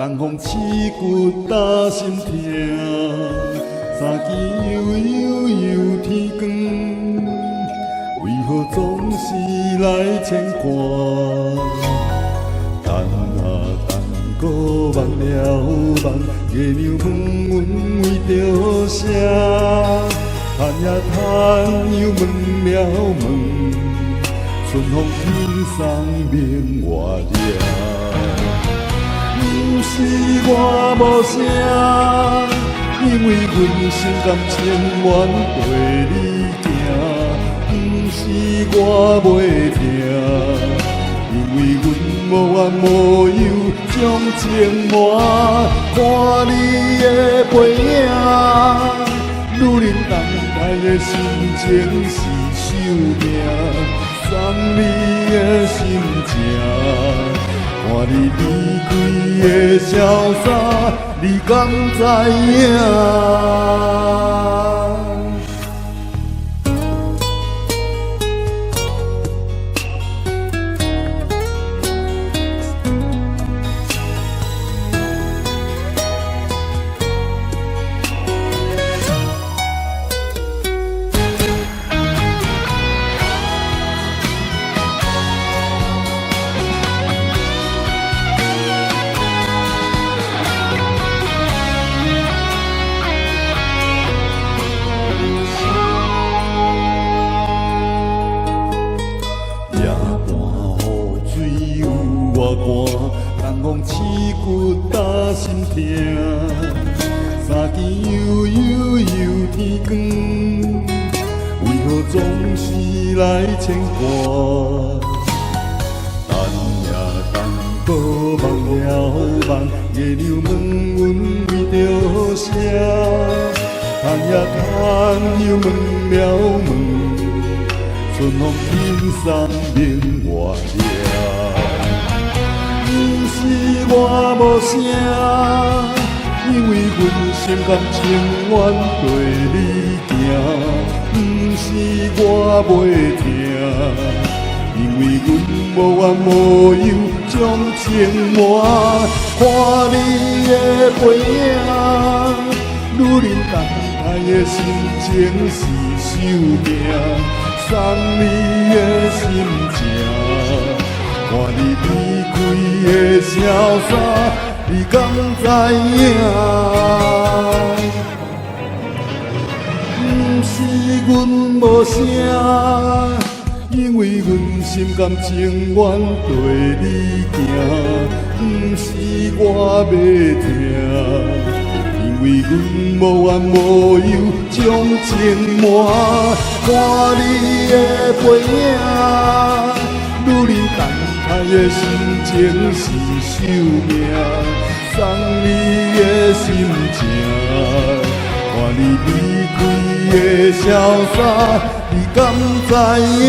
东风刺骨打心痛，三更悠悠又天光，为何总是来牵挂？等啊等，阁梦了梦，月娘问阮为著啥？叹呀叹，又问了问，春风轻送明月夜。毋是我无声，因为阮心甘情愿陪你行。毋是我袂疼，因为阮无怨无尤将情磨。看你的背影，女人等待的心情是宿命，送你的心情。看你离开的瀟洒，你敢知影？夜半雨水有偌寒，东风刺骨打心痛。三更悠悠又天光，为何总是来牵挂？等呀等，阁梦了梦，月娘问阮为著啥？叹呀叹，又问了问。春风轻送明月夜，毋是我无声，因为阮心甘情愿跟你行。毋是我袂疼，因为阮无怨无尤将情磨。看你的背影，女人等待的心情是宿命。送你的心情，看你离开的瀟洒，你敢知影？毋是阮无声，因为阮心甘情愿跟你行。毋是我袂疼，因为阮无怨无尤将情磨。看你的背影，女人等待的心情是宿命，送你的心情。看你离开的瀟洒，你敢知影？